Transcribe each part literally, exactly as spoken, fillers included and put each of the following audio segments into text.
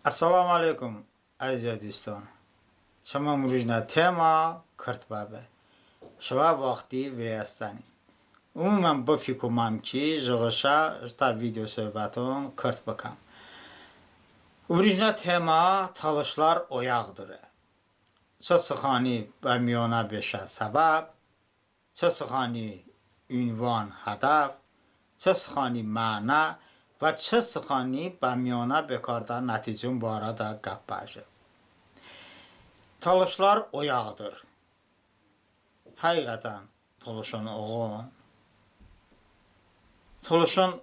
Əssəlamu əleykum, əzizə duston. Çəmə ımrujnə tema kırt bəbe. Şımə vaxti vey hestəni. Umumən bı fikuməm ki, jıqo şə ıştə video söhbəton kırt bıkəm. Imrujnə tema talışlar oyaqdıre. Çı sıxani bə miyonə beşə səbəb, çı sıxani unvan, hədəf, çı sıxani məno və çı sıxani bə miyonə bekardə nəticon barədə qəp bəje. Talışlar oyaqdır. Həqiqətən tolışon oğon. Tolışon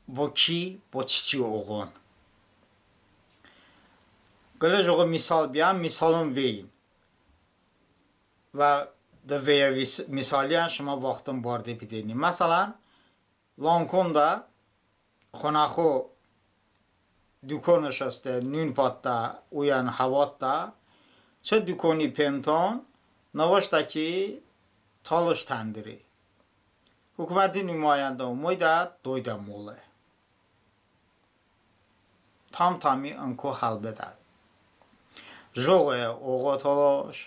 bo ki, bo çiçi oğon. Qılə jıqo misal biyəm, misalon veyin. Və dı vey misaliyən şımə vaxton barde pidəni. Məsələn, Lankonədə xonəxo dukonış heste, nun patdə, iyən həvatdə, çı dukoni penton nıvıştə ki, talış tınduri. Hukuməti numoyəndə omeydə, doydə molə. Tam-tami ın ko həl bedə. Jıqoye oğo tolış,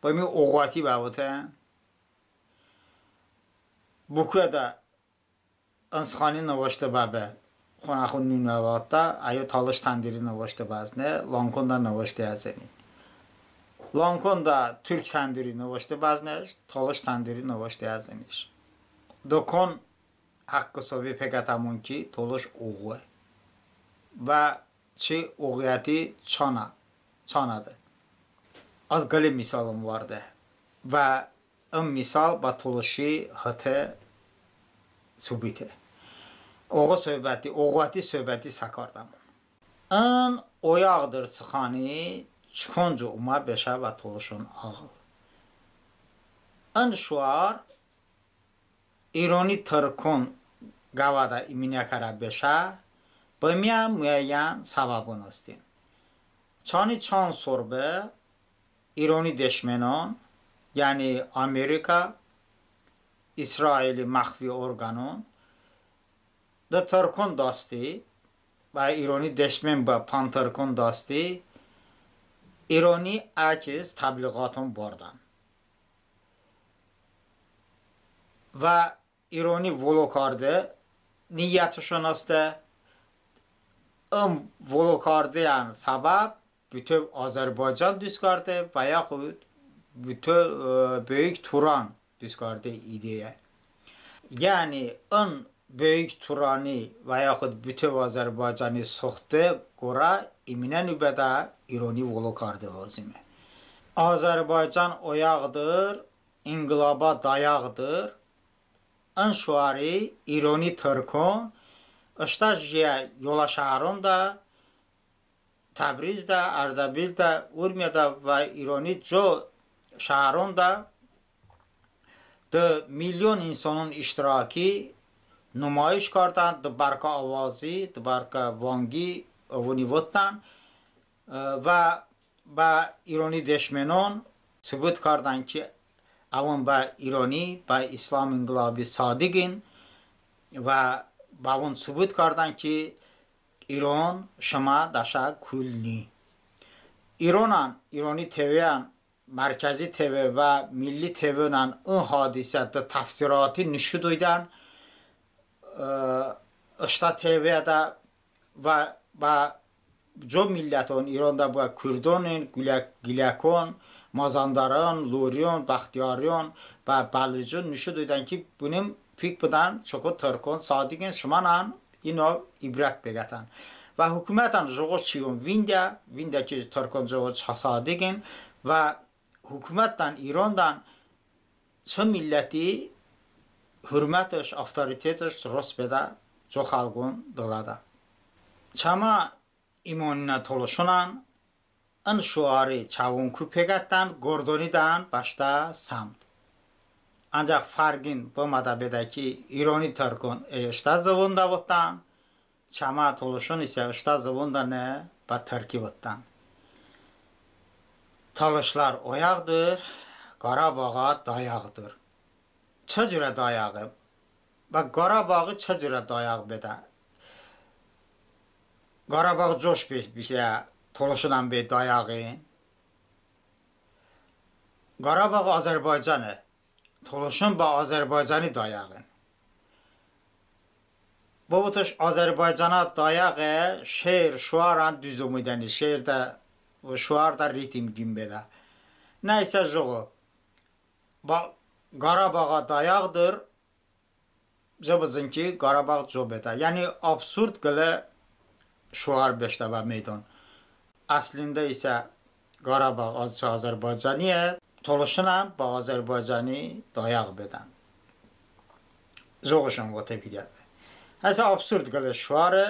bımi oğəti bəvoten. Bokuədə ın sıxani nıvışte bəbe. Xonəxo nun həvatdə, əyo talış tınduri nıvışte bəzne, Lankonədə nıvışte əzıniş. Lankonədə turk tınduri nıvışte bəzneş, talış tınduri nıvışte əzıniş. Dukon həxq hisobi peqətəmon ki, tolış oğoe. Və çı oğoəti çanə, çanədə. Az qılə misalon varde. Və ın misal bə tolışi hıte, sıbute. Oğo söhbəti, oğoəti söhbəti sə kardəmon. In oyaqdır sıxani çıkonco omə beşə bə tolışon ağıl? In şuar İroni tırkon qəvədə iminə kərə beşə bımiyə muəyyən səbəbon hestin. Çanə çan sor be İroni deşmenon, yəni Amerika, İsraili məxfi orqanon, de tırkon dasti, bə İroni deşmen bə pantırkon dasti, İroni əks təbliğaton bardən. Və İroni volo karde niyətışon heste, ım volo kardeyən səbəb bütöv Azərbaycan duz karde və yaxud bütöv, e, Böyük Turan duz karde ideyə. Yəni ın Böyük Turani və yaxud bütöv Azərbaycani soxte qorə iminə nubədə İroni volo karde lozime. Azərbaycan oyaqdır, inqilaba dayaqdır. In şuari İroni tırkon ıştə jiyə yolə şəhronədə, Təbrizədə, Ərdəbilədə, Urmiyədə və İroni co şəhronədə de milyon insonon iştiraki numayiş kardən, de bərkə avazi, de bərkə vanqi əvoni votdən, e, və bə İroni deşmenon sıbut kardən ki, əvon bə İroni, bə İslam inqilabi sadiqin və bəvon sıbut kardən ki, İron şımə dəşə kul ni. İronən, İroni TV-ən, mərkəzi TV və milli TV-ən ın hadisə de təfsirati nişo doydən, e, ıştə TV-ədə və bə co milləton, İronədə bıə kurdonin, qılə-, qıləkon, mazandaron, loriyon, bəxtiyoriyon, bə bəlucon nişo doydən ki, bınım fik bıdən, çoko tırkon sadiqin, şımənən ino ibrət beqətən. Və hukumətən jıqo çiyon vində, vində ki, tırkon jıqo ça-, sadiqin və hukumətən İronədən çı milləti hurmətış, avtoritetış rost bedə co xəlqon dılədə. Çəmə imoninə tolışonən ın şuari çəvonku peqətdən, qordonidən bəştə səmt. Ancəx fərqin bımədə bedə ki, İroni tırkon əy ıştə zıvonədə votdən, çəmə tolışon isə ıştə zıvonədə ne, bə tırki votdən. Talışlar oyaqdır, Qarabağa dayaqdır. Çı curə dayağe? Bə Qarabaği çı curə dayağ bedə? Qarabağ coş be, bizə tolışonən be dayağin. Qarabağ Azərbaycane, tolışon bə Azərbaycani dayağin. Bıvotış Azərbaycana dayağe, şeir, şuarən düz omedəni, şeirdə, şuardə ritm qin bedə. Nəysə, jıqo, bə Qarabağa dayağdır, co bızın ki, Qarabağ co bedə. Yəni absurd qılə şuar beşedə bə meydon. Əslində isə Qarabağ az çı Azərbaycaniye, tolışonən bə Azərbaycani dayağ bedən. Jıqoşon vote pidə. Əsə absurd qılə şuare,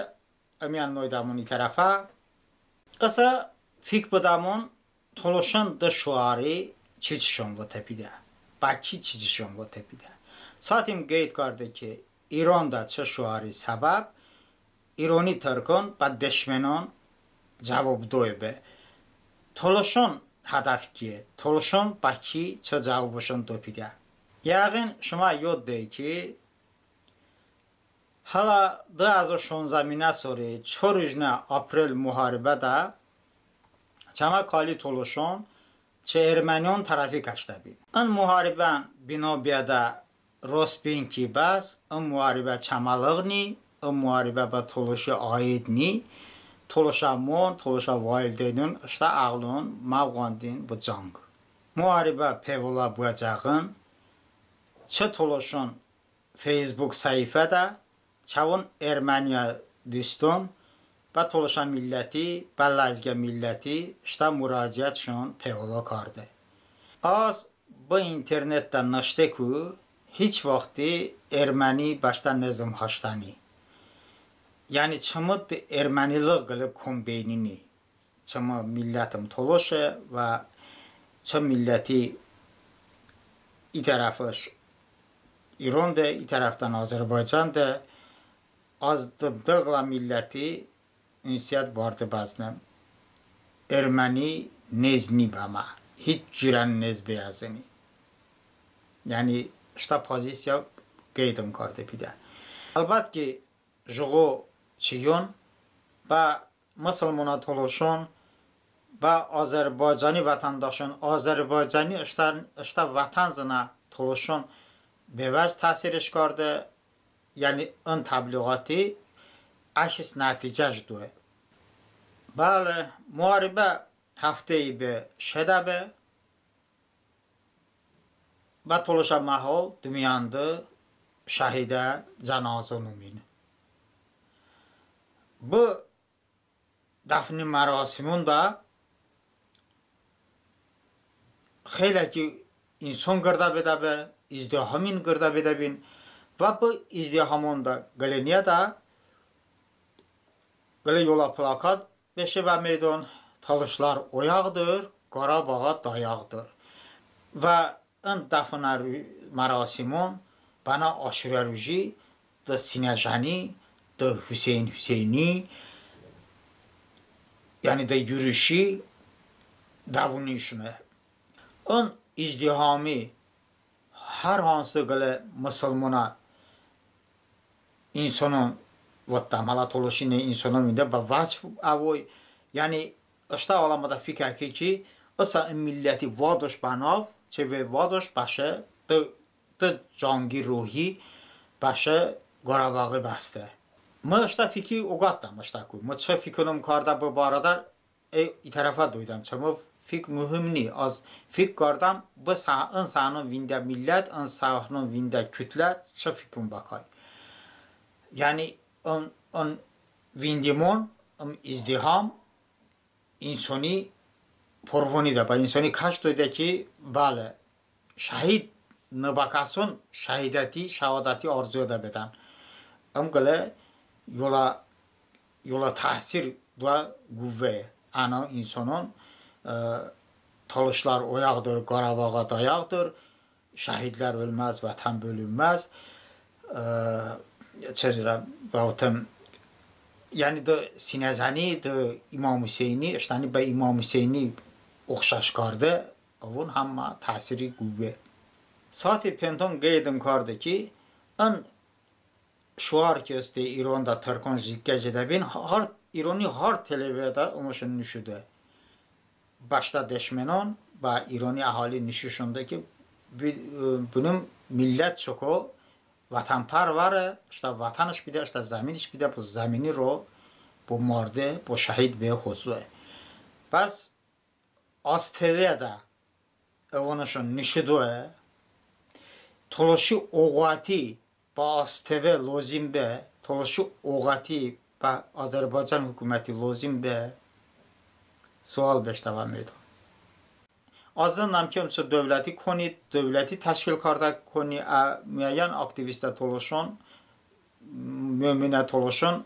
ımiyən noydəmon i tərəfə. Isə fik bıdəmon, tolışon dı şuari çiçişon vote pidə, bə ki çiçişon vote pidə. Satim qeyd kardə ki, İronədə çı şuari səbəb İroni tırkon bə deşmenon cəvob doy be. Tolışon hədəf kiye, tolışon bə ki çı cəvobışon do pidə. Yəğin şımə yod dəy ki, hələ dı həzo şonzəminə sori çor rujnə aprel muharibədə çəmə kali tolışon çı erməniyon tərəfi kəştə bin. In muharibən bino beədə rost bin ki bəs, ın muharibə çəmə lığ ni, ın muharibə bə tolışi aid ni, tolışə mon, tolışə valideynon ıştə əğlon məvğandin bı cang. Muharibə pevolə bıə cəğın çı tolışon Facebook səhifədə çəvon erməniyə duston bə tolışə milləti, bə ləzgə milləti ıştə muraciətışon pevolə kardə. Az bı internetədə nışteku hiç vaxti erməni bəştə nezım haştəni. Yəni çımı dı ermənilığ qılə kom beyni ni. Çımı millətım tolışe və çı milləti i tərəfış İronde, i tərəfdən Azərbaycande. Az dı dı qılə milləti ünsiyyət barde bəznem. Erməni nez ni bəmə. Hiç curən nez be əzıni. Yəni ıştə pozisiya qeydım karde pidə. Əlbət ki, jıqo çiyon bə mısılmonə tolışon, bə Azərbaycani vətəndaşon, Azərbaycani ıştə, ıştə vətən zınə tolışon bevəc təsirış kardə, yəni ın təbliğati əks nəticəş doy. Bəli, muharibə həftəy be şedə be. Bə tolışə məhol dımiyandı şəhidə cənazon omin. Bı dəfni mərasimonədə xeyləki inson qırdə bedə be, izdihamin qırdə bedə bin və bı izdihamonədə qıləyniyədə qılə yolə plakat beşe bə meydon: "Talışlar oyaqdır, Qarabağa dayaqdır." Və ın dəfnə mərasimon bənə Aşurə ruji dı Sinəjəni, dı Huseyn Huseyni, yəni dı yurişi dəvonişone. In izdihami hər hansı qılə mısılmonə insonon, votdəm, hələ tolışi ne, insonon vində bə vəc əvoy. Yəni ıştə aləmədə fik əkə ki, ısə ın milləti vadoş bənav, çı ve vadoş bəşe dı, dı cangi ruhi bəşe Qarabaği bəste. Mı ıştə fiki oqətdəm ıştəku. Mı çı fikonım kardə bı barədə, e, i tərəfə doydəm. Çımı fik muhim ni. Az fik kardəm bı sə-, ın səhnon vində millət, ın səhnon vində kütlə çı fikon bəkay. Yəni ın, ın vindimon, ın izdiham insoni porvoni də, bə insoni kəş doydə ki, bəli, şəhid nıbəkəson şəhidəti, şəhodəti arzuədə bedən. Im qılə yolə, yolə təsir doə quvvə. Ənə insonon, e, "Talışlar oyaqdır, Qarabağa dayaqdır", "Şəhidlər ölməz, Vətən bölünməz". E, çı curə bıvotım, yəni dı Sinəzəni, dı İmam Huseyni, ıştəni bə İmam Huseyni oxşaş karde, əvon həmmə təsiri quvvə. Saati penton qeydım karde ki, ın şuar ki heste İronədə tırkon jiqə jedə bin, har İroni har televidə ımışon nişo doy. Bəştə deşmenon bə İroni əhali nişoşon doy ki, bınım millət çoko vətənpərvəre, ıştə vətənış pidə, ıştə zəminış pidə, bo zəminiro bo marde, bo şəhid be xozoy. Bəs AzTV-də ıvonışon nişo doy, tolışi oğəti bə AzTV lozim be, tolışi oğəti bə Azərbaycan hukuməti lozim be? Sual beşə bə meydon. Az zındəm ki, ım çı dövləti koni, dövləti təşkil kardə koni, ə, muəyyən aktivistə tolışon, möminə tolışon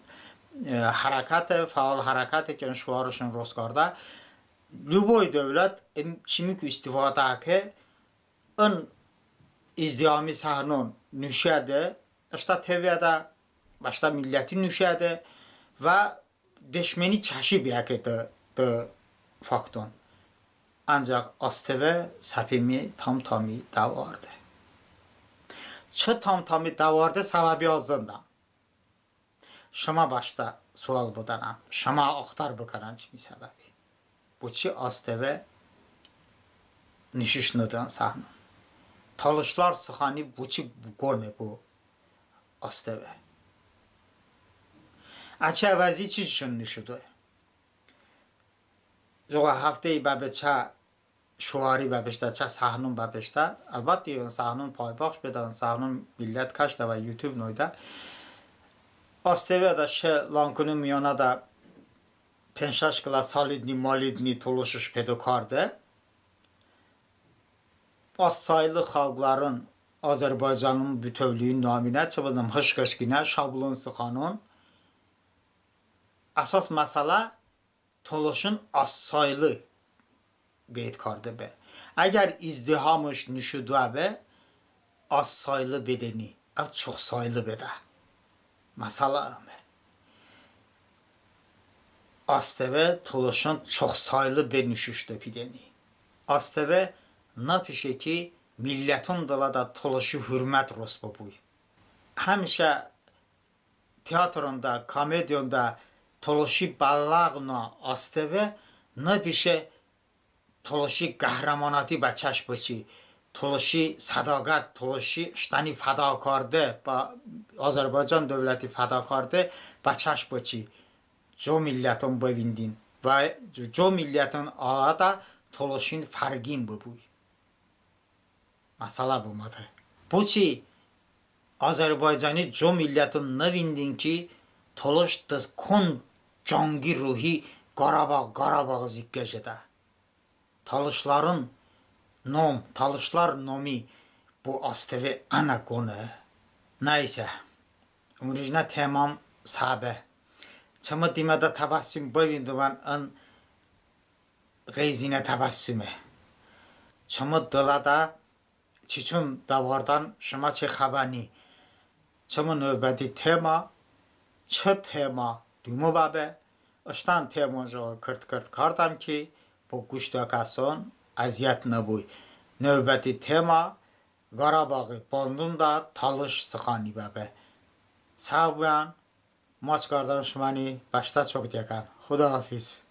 hərəkəte, fəal hərəkəte ki, şüarışon rost kardə. Любой dövlət çımiku istifadə ke ın izdihami səhnon nişo de, ıştə televidə, bəştə milləti nişo de və deşmeni çəşi bıə ke dı, dı fakton. Ancəx AzTV səpemi tam-tami dəvarde. Çı tam-tami dəvarde səbəbi az zındəm. Şımə bəştə sual bıdənən, şımə axtar bıkənən çımi səbəbi. Boçi AzTV nişoş nıdo ın səhnon? Tolışlar sıxani boçi qone bo AzTV? Əçəy əvəzi çiçışon nişo doy? Jıqo həftəy bəbe çə şüari bəpeştə, çə səhnon bəpeştə. Əlbəttə, ın səhnon paybaxş bedə, ın səhnon millət kəşdə və YouTube noydə. AzTV-də şe Lankoni miyonədə penc-şəş qılə solidni-molidni tolışış peydo kardə. Azsaylı xalqların Azərbaycanın bütövlüyü naminə, çı bızınım, hışk-hışkinə şablon sıxanon. Əsas məsələ tolışın azsaylı qeyd karde be. Əgər izdihamış nişo doə be, azsaylı bedəni, əv çoxsaylı bedə. Məsələ ıme. AzTV tolışın çoxsaylı be nişoş doy pidəni. AzTV nıpişe ki, milləton dılədə tolışi hurmət rost bıbuy. Həmişə teatronədə, komediyonədə tolışi bə ləğv noə AzTV, nıpişe tolışi qəhrəmonəti bə çəş bıçi, tolışi sədaqət, tolışi ıştəni fədo karde, bə Azərbaycan dövləti fədo karde bə çəş bıçi, co milləton bıvindin və co milləton arədə tolışin fərqin bıbuy. Məsələ bımədə. Boçi Azərbaycani co milləton nıvindin ki, tolış dı kon cangi ruhi Qarabağ, Qarabağ zıkkə jedə? Tolışların nom, tolışlar nomi bo AzTV ənə qone? Nəysə, ımrujnə temam sə be. Çımı dimədə təbəssüm bıvindımən, ın ğeyzinə təbəssüme. Çımı dılədə çiçon dəvardən şımə çəy xəbə ni. Çımı növbəti tema çı tema dumo bəbe. Iştən temon jıqo kırt-kırt kardəm ki, bo quş doə kəson əziyyət nıbuy. Növbəti tema Qarabaği bandonədə tolış sıxani bəbe. Səğ bıbən, maç kardəm şıməni, bəştə çok diəkən. Xudahafiz.